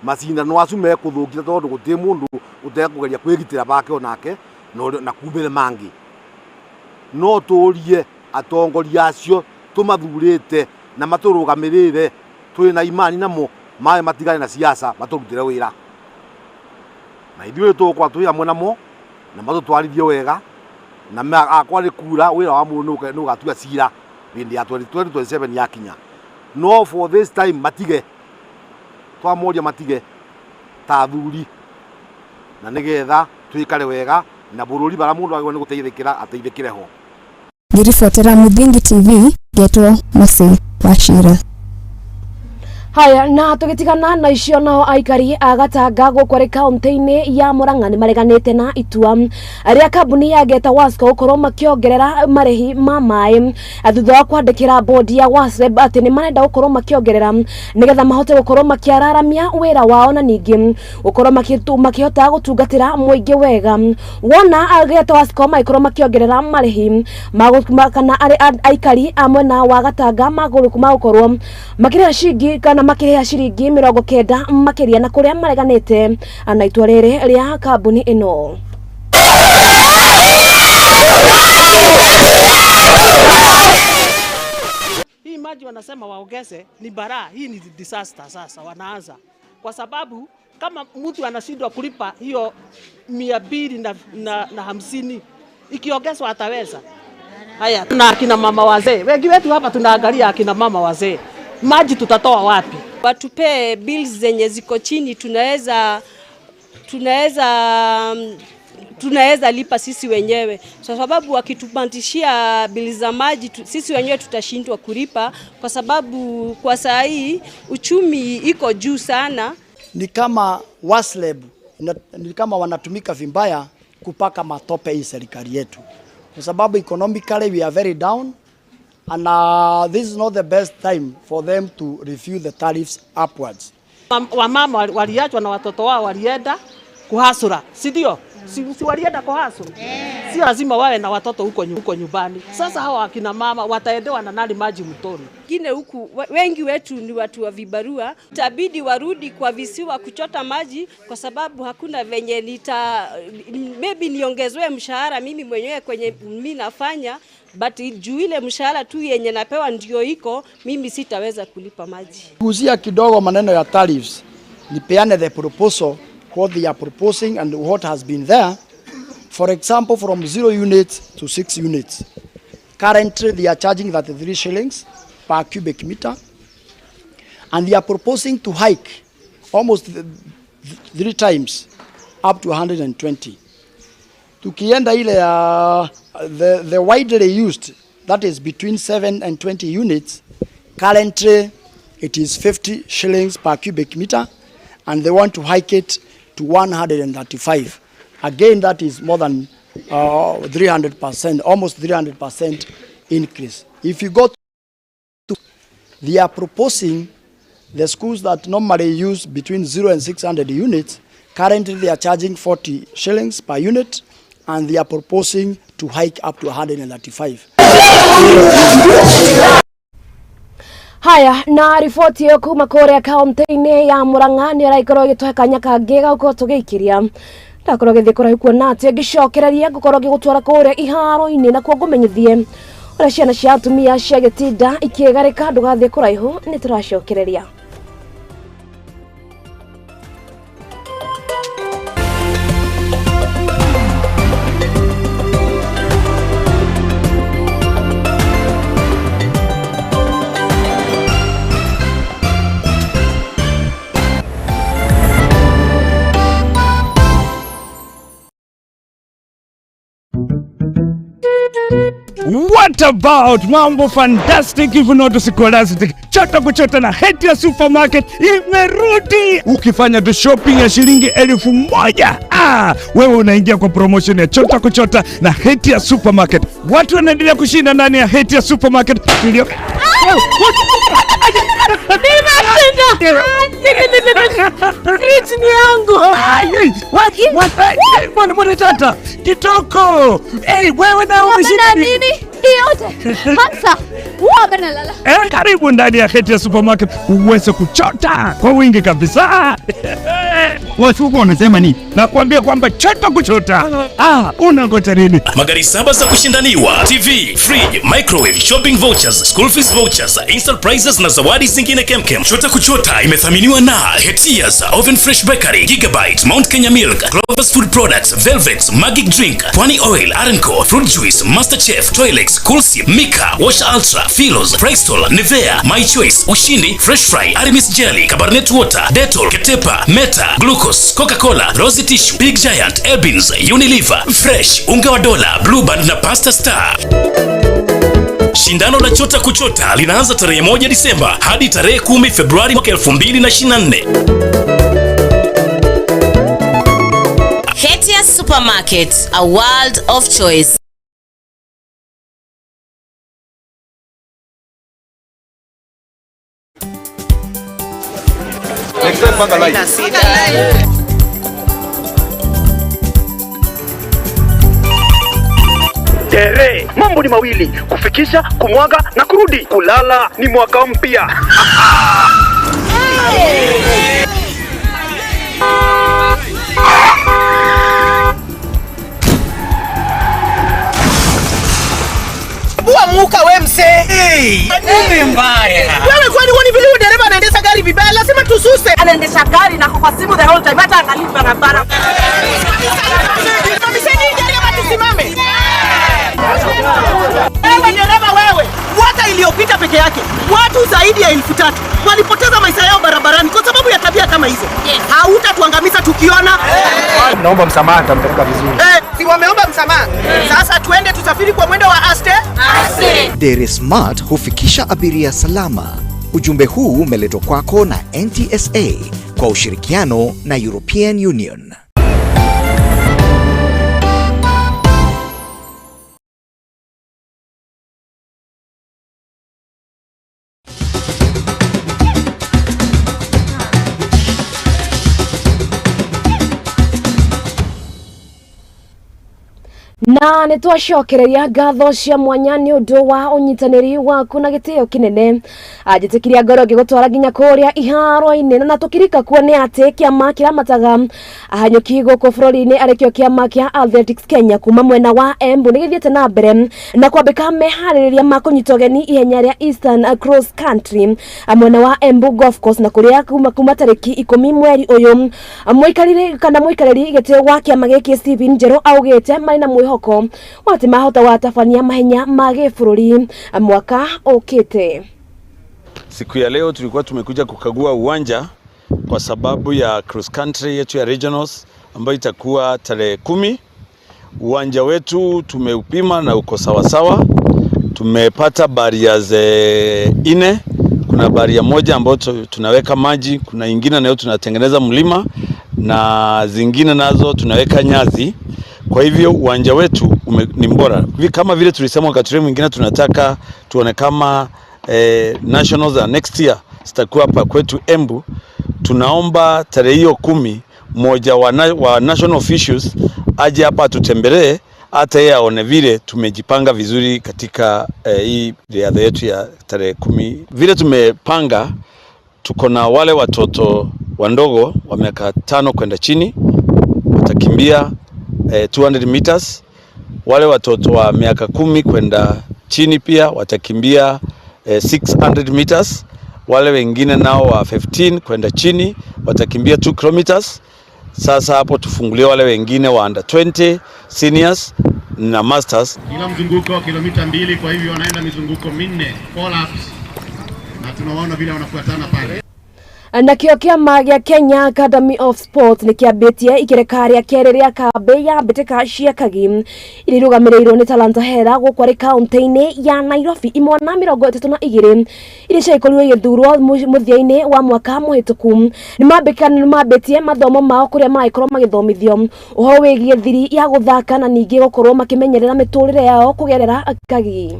Macindano acio mekũthũkia tondũ gũtirĩ mũndũ ũtekũgeria kwĩgitĩra bake onake na kumĩre mangĩ. No tũrie atongoria acio tũmathurĩte na matũrũgamĩrĩre twĩ na imani namo maĩ matigane na siasa matũrutĩre wĩra na ithuĩ tũgũkorwo twĩ hamwe namo na matũtwarithie wega na akwa nĩ kura wĩra wa mũndũ nĩ ũgatua cira hĩndĩ ya 2027 yakinya. No for this time matige twamoria matige ta athuri na nĩgetha twĩkare wega na bũrũri bara mũndũ agĩrĩirwo nĩ gũteithĩkĩra ateithĩkĩre ho. Ngĩribotera Muthingi TV ngetwo Mercy Wachira. Haya, na tugitigana na icio nao aikari a Gatanga gũkũ arĩ kaunti-inĩ ya Murang'a nĩ mareganĩte na itua rĩa kambuni ya Geta Wasco gũkorwo makĩongerera marĩhi ma maĩ thutha wa kwandĩkĩra bodi ya WASREB atĩ nĩ marenda gũkorwo makĩongerera nĩgetha mahote gũkorwo makĩararamia wĩra wao na ningĩ gũkorwo makĩhota gũtungatĩra mũingĩ wega. Wona Geta Wasco magĩkorwo makĩongerera marĩhi kana aikari a mwena wa Gatanga magũkorwo makĩrĩha ciringi kana makĩrĩha ciringi 90 makĩria na kũrĩa mareganĩte na itua rĩrĩ rĩa kambuni ĩno. Hii maji wanasema waongeze ni baraa, hii ni disaster sasa wanaanza. Kwa sababu kama mtu anashindwa kulipa hiyo 250 ikiongezwa ataweza. Haya, tuna akina mama wazee. Wengi wetu hapa tunaangalia akina mama wazee. Maji tutatoa wapi? Watupe bills zenye ziko chini, tunaweza lipa sisi wenyewe. Kwa sababu wakitupandishia bills za maji sisi wenyewe tutashindwa kulipa, kwa sababu kwa saa hii uchumi iko juu sana. Ni kama WASREB ni kama wanatumika vibaya kupaka matope hii serikali yetu, kwa sababu economically we are very down and this is not the best time for them to review the tariffs upwards. Wamama waliachwa na watoto wao walienda kuhasura, si ndio? Si walienda kuhasura? Si lazima wawe na watoto huko nyumbani. Sasa hawa akina mama wataendewa na nani maji mtoni? Wengine huku wengi wetu ni watu wa vibarua, itabidi warudi kwa visiwa kuchota maji kwa sababu hakuna venye nita maybe niongezwe mshahara mimi mwenyewe kwenye mimi nafanya, but juu ile mshahara tu yenye napewa ndio iko, mimi sitaweza kulipa maji. Guzia kidogo maneno ya tariffs, nipeane the proposal, what they are proposing and what has been there. For example, from 0 units to 6 units. Currently, they are charging 33 shillings per cubic meter, and they are proposing to hike almost 3 times up to 120. Tukienda ile the widely used, that is between 7 and 20 units, currently it is 50 shillings per cubic meter, and they want to hike it to 135. Again, that is more than 300%, almost 300% increase. If you go to, they are proposing the schools that normally use between 0 and 600 units, currently they are charging 40 shillings per unit, and they are proposing to hike up to 135. Haya, na riboti ĩyo kuma kũrĩa kaunti-inĩ ya Murang'a nĩ ĩraikorwo ĩgĩtũhe kanya kangĩ ga gũkorwo tũgĩikĩria. Ndakorwo gĩthiĩ kũraihu kuona atĩ ngĩcokereria ngũkorwo ngĩgũtwara kũrĩa iharo-inĩ nakuo ngũmenyithie ũrĩa ciana cia atumia cia gĩtinda ikĩgarĩka. Ndũgathiĩ kũraihu, nĩ tũracokereria. What about mambo fantastic if not scholastic? Chota kuchota na Hetia Supermarket imerudi. Ukifanya tu shopping ya shilingi 1000, wewe unaingia kwa promotion ya Chota kuchota na Hetia Supermarket. Watu wanaendelea kushinda ndani ya Hetia Supermarket. Fridge ni yangu. What? Mwana tata. Kitoko. Hey, wewe na umeshinda nini? Yote. Hamsa. Lala. Karibu ndani ya Hetia Supermarket uweze kuchota kwa wingi kabisa. Watu wanasema nini? Nakwambia kwamba chota kuchota. Unangoja nini? Magari 7 za kushindaniwa, TV, fridge, microwave, shopping vouchers, school fees vouchers, instant prizes na zawadi zingine kemkem. Chota kuchota imethaminiwa na Hetia's Oven Fresh Bakery, Gigabyte, Mount Kenya Milk, Clovers Food Products, Velvet, Magic Drink, Pwani Oil, Arenco, Fruit Juice, Master Chef, Toilex, Coolsi, Mika, Wash Ultra, Philos, Bristol, Nivea, My Choice, Ushindi, Fresh Fry, Aramis Jelly, Cabernet Water, Dettol, Ketepa, Meta, Glucose, Coca-Cola, Rosy Tissue, Big Giant, Ebins, Unilever, Fresh, Unga wa Dola, Blue Band na Pasta Star. Shindano la Chota Kuchota linaanza tarehe 1 Disemba hadi tarehe 10 Februari mwaka 2024. Hetia Supermarket, a world of choice. Next time, panga line. Tere, mambo ni mawili, kufikisha, kumwaga na kurudi. Kulala ni mwaka mpya. Bua muka we mse. Hey, nini mbaya? Wewe kwani huoni vile huyu dereva anaendesha gari vibaya? Lazima tususe. Anaendesha gari na kwa simu the whole time, hata angalii barabara. Simamisheni gari ama tusimame. Wewe dereva wewe, mwaka iliyopita peke yake watu zaidi ya 3000 walipoteza maisha yao barabarani kwa sababu ya tabia kama hizo. Yes. Hautatuangamiza tukiona. Naomba msamaha, nitampeleka vizuri. Si wameomba msamaha. Sasa tuende tusafiri kwa mwendo wa aste. Aste. Dere Smart hufikisha abiria salama. Ujumbe huu umeletwa kwako na NTSA kwa ushirikiano na European Union. Na nä twacokereria ngatho cia mwanya nä å ndå wa å waku na gä kinene anjĩtĩkirie ngoro ngĩgũtwara nginya kũrĩa iharo-inĩ na tũkirika kuo nĩ atĩ kĩama kĩramataga ahanyũki gũkũ bũrũri-inĩ arĩkĩo kĩama kĩa Athletics Kenya kuma mwena wa Embu nĩ gĩthiĩte na mbere na kwambĩka meharĩrĩria ma kũnyita ũgeni ihenya rĩa Eastern Cross Country mwena wa Embu Golf Course na kũrĩa kuma tarĩki 10 mweri ũyũ. Mũikarĩri kana mũikarĩri gĩtĩ wa kĩama gĩkĩ Stephen Njeru augĩte marĩ na mwĩhoko wa atĩ mahota gwatabania mahenya ma gĩbũrũri mwaka ũkĩte. Siku ya leo tulikuwa tumekuja kukagua uwanja kwa sababu ya cross country yetu ya regionals ambayo itakuwa tarehe 10. Uwanja wetu tumeupima na uko sawasawa. Tumepata barriers 4. Kuna baria moja ambayo tunaweka maji, kuna ingine nayo tunatengeneza mlima na zingine nazo tunaweka nyazi. Kwa hivyo uwanja wetu ni mbora. Kama vile tulisema wakati mwingine tunataka tuone kama nationals za next year zitakuwa hapa kwetu Embu. Tunaomba tarehe hiyo 10 mmoja wa national officials aje hapa atutembelee, hata yeye aone vile tumejipanga vizuri katika hii riadha yetu ya tarehe 10. Vile tumepanga, tuko na wale watoto wandogo wa miaka 5 kwenda chini watakimbia 200 meters. Wale watoto wa miaka 10 kwenda chini pia watakimbia 600 meters. Wale wengine nao wa 15 kwenda chini watakimbia 2 kilometers. Sasa hapo tufungulie wale wengine wa under 20, seniors na masters. Kila mzunguko wa kilomita 2, kwa hivyo wanaenda mizunguko 4, 4 laps, na tunawaona vile wanafuatana pale. Nakĩo kĩama gĩa Kenya Academy of Sports nĩ kĩambĩtie ikereka rĩa kerĩ rĩa kambĩ ya mbĩtĩka cia Kagi iria irũgamĩrĩirwo nĩ Talanta Hela gũkũ arĩ kaũntĩ-inĩ ya Nairobi. Imwana 32 iria ciagĩkorirwo igĩthurwo mũthia-inĩ wa mwaka mũhĩtũku nĩ mambĩtie mathomo mao kũrĩa maragĩkorwo magĩthomithio ũhoro wĩgiĩ thiri ya gũthaka na ningĩ gũkorwo makĩmenyerera mĩtũrĩre yao kũgerera Kagi.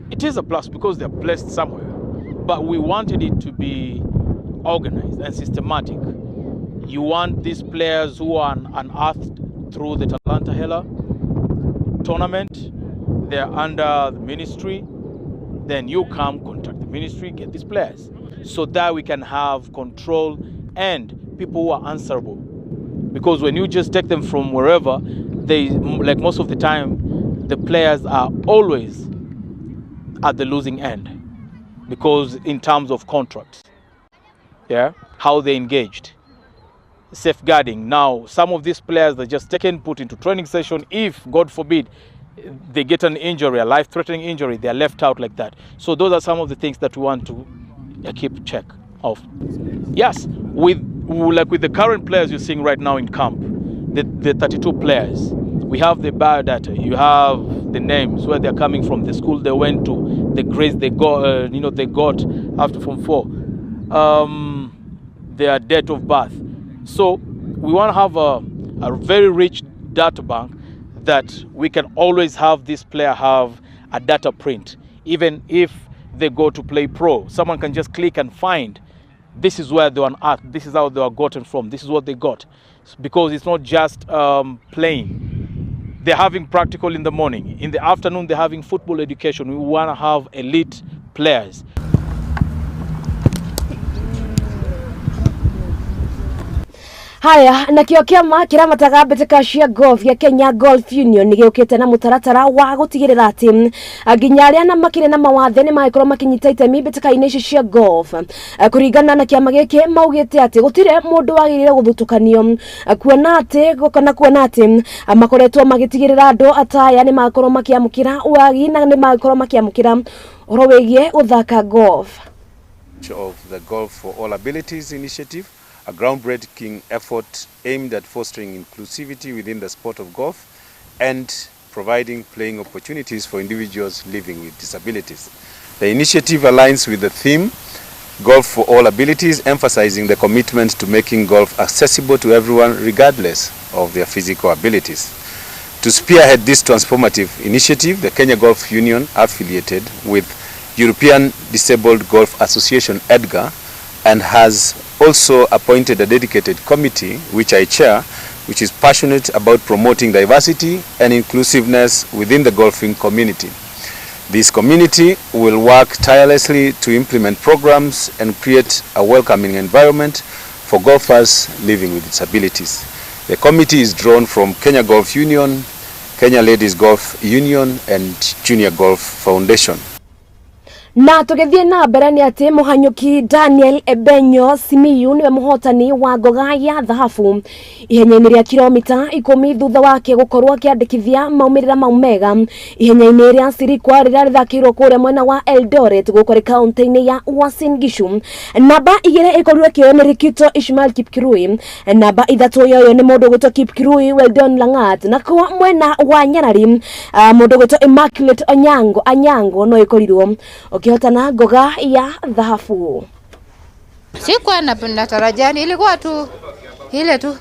It is a plus because they're placed somewhere, but we wanted it to be organized and systematic. You want these players who are unearthed through the Talanta Hela tournament, they're under the ministry, then you come contact the ministry, get these players, so that we can have control and people who are answerable. Because when you just take them from wherever, they, like most of the time, the players are always at the losing end, because in terms of contracts, yeah, how they engaged, safeguarding. Now, some of these players are just taken, put into training session. If, God forbid, they get an injury, a life-threatening injury, they are left out like that. So those are some of the things that we want to keep check of. Yes, with the current players you're seeing right now in camp, the 32 players, we have the biodata, you have the names, where they're coming from, the school they went to, the grades they got, they got after Form 4, their date of birth. So we want to have a very rich data bank that we can always have this player have a data print. Even if they go to play pro, someone can just click and find this is where they were at, this is how they were gotten from, this is what they got. Because it's not just playing. They're having practical in the morning. In the afternoon, they're having football education. We want to have elite players. Haya, nakĩo kĩama kĩramataga mbĩtĩka cia golf ya Kenya Golf Union nĩ gĩũkĩte na mũtaratara wa gũtigĩrĩra atĩ nginya arĩa na makĩrĩ na mawathe nĩ magĩkorwo makĩnyita itemi mbĩtĩka-inĩ ici cia golf. Kũringana na kĩama gĩkĩ maugĩte atĩ gũtirĩ mũndũ wagĩrĩire gũthutũkanio kuona atĩ makoretwo magĩtigĩrĩra andũ ataya nĩ makorwo makĩamũkĩra wagi na nĩ makorwo makĩamũkĩra ũhoro wĩgiĩ gũthaka golf. Of the Golf for All Abilities initiative, a groundbreaking effort aimed at fostering inclusivity within the sport of golf and providing playing opportunities for individuals living with disabilities. The initiative aligns with the theme Golf for All Abilities, emphasizing the commitment to making golf accessible to everyone regardless of their physical abilities. To spearhead this transformative initiative, the Kenya Golf Union, affiliated with European Disabled Golf Association, EDGAR, and has also appointed a dedicated committee, which I chair, which is passionate about promoting diversity and inclusiveness within the golfing community. This community will work tirelessly to implement programs and create a welcoming environment for golfers living with disabilities. The committee is drawn from Kenya Golf Union, Kenya Ladies Golf Union and Junior Golf Foundation. Na tũgĩthiĩ na mbere nĩ atĩ mũhanyũki Daniel Ebenyo Simiyu nĩwe mũhotani wa ngoga ya thahabu ihenya-inĩ rĩa kilomita 10 thutha wake gũkorwo akĩandĩkithia maumĩrĩra mau mega ihenya-inĩ rĩa Sirikwa rĩrĩa rĩthakĩirwo kũrĩa mwena wa Eldoret gũkũ kaunti-inĩ ya Uasin Gishu. Namba 2 ĩkorirwo ĩkĩoywo nĩ Rikito Ishmael Kipkirui, namba 3 yoyo nĩ mũndũ ũgwĩtwo Kipkirui Weldon Langat, na kwa mwena wa Nyarari mũndũ ũgwĩtwo Immaculate Onyango Anyango no ĩkorirwo ukihotana ngoga ya dhahabu. Sikuwa natarajia, ilikuwa tu ile tu.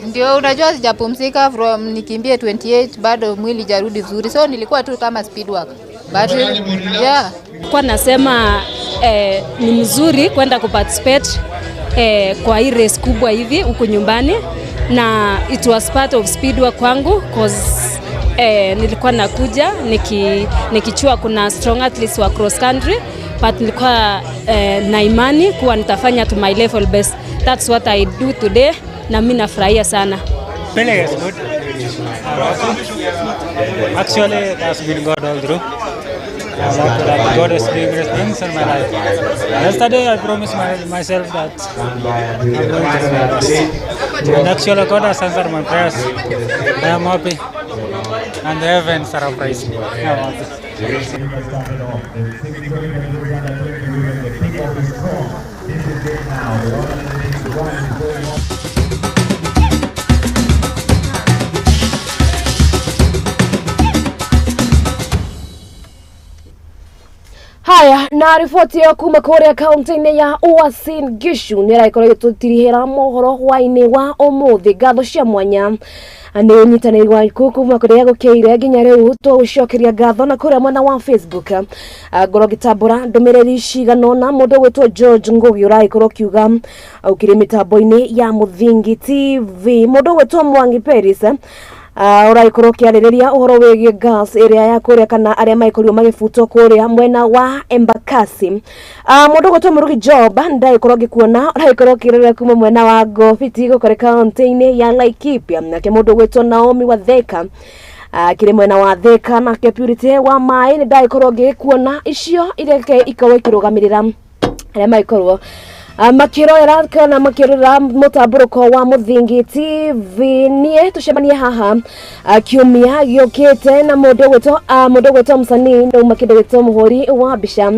Ndio unajua sijapumzika from nikimbie 28 bado mwili jarudi vizuri. So nilikuwa tu kama speed work. But yeah. Kwa nasema ni mzuri kwenda kuparticipate kwa hii race kubwa hivi huku nyumbani, na it was part of speed work kwangu cause nilikuwa nakuja nikichua kuna strong athletes wa cross country, but nilikuwa na imani kuwa nitafanya to my level best. That's what I do today na mimi nafurahia sana. Feeling is good. Actually, that's been God all through. God is doing great things in my life. Yesterday, I promised myself that I'm going to do my best. And actually, God has answered my prayers. I am happy. And the heavens are praising. I am happy. Haya, na riboti ĩyo kuma kũrĩa kaunti-inĩ ya Uasin Gishu nĩ ĩragĩkorwo ĩgĩtũtirihĩra mohoro hwaĩ-inĩ wa ũmũthĩ. Ngatho cia mwanya nĩ ũnyitanĩri waku kuma kũrĩa gũkĩire nginya rĩu tũgũcokeria ngatho. Na kũrĩa mwena wa Facebook ngorwo ngĩtambũra ndũmĩrĩri cigana ũna. Mũndũ ũgwĩtwo George Ngugi ũragĩkorwo ũkiuga ũkĩrĩ mĩtambo-inĩ ya Mũthingi TV. Mũndũ ũgwĩtwo Mwangi Peris ũragĩkorwo ũkĩarĩrĩria ũhoro wĩgiĩ gas ĩrĩa ya kũrĩa kana arĩa magĩkorirwo magĩbutwo kũrĩa mwena wa Embakasi. Mũndũ ũgwĩtwo Mũrugi Job ndagĩkorwo ngĩkuona ũragĩkorwo ũkĩrorera kuma mwena wa Ngobiti gũkũrĩ kaunti-inĩ ya Laikipia. Nake mũndũ ũgwĩtwo Naomi Watheka kĩrĩ mwena wa Thika. Nake Purity wa Maĩ nĩ ndagĩkorwo ngĩkuona icio iria ikorwo ikĩrũgamĩrĩra arĩa magĩkorwo makĩrorera kana makĩrorera mũtambũrũko wa Mũthingi TV. Niĩ tũcemanie haha kiumia gĩũkĩte na mũndũ ũgwĩtwo msanii nĩ uma kĩndũ gĩtwo mũhũri wa mbica,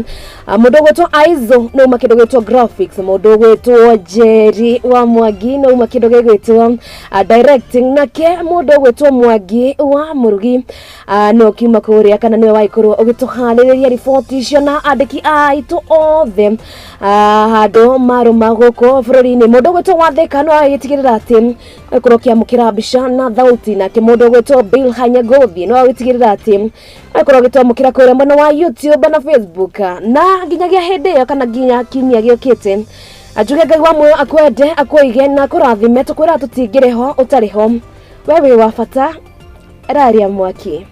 mũndũ ũgwĩtwo Aizo nĩ uma kĩndũ gĩtwo graphics, mũndũ ũgwĩtwo Jerry wa Mwangi nĩ uma kĩndũ gĩgwĩtwo directing, nake mũndũ ũgwĩtwo Mwangi wa Mũrugi nĩ ũkiuma kũrĩa kana nĩwe wagĩkorwo ũgĩtũharĩrĩria riboti icio na andĩki aitũ othe handũ marũma gũkũ bũrũri-inĩ. Mũndũ ũgwĩtwo Wathika no agĩtigĩrĩra atĩ agĩkorwo ũkĩamũkĩra mbica na thauti, nake mũndũ ũgwĩtwo Bill Hanyagothi no agĩtigĩrĩra atĩ agĩkorwo agĩtwamũkĩra kũrĩa mwena wa YouTube na Facebook. Na nginyagia hĩndĩ ĩyo kana nginya kiumia gĩũkĩte, anjuge Ngai wa muoyo akwende akũige na akũrathime. Tũkwĩra tũtingĩrĩ ho ũtarĩ ho, we wĩ wa bata, raria mwaki.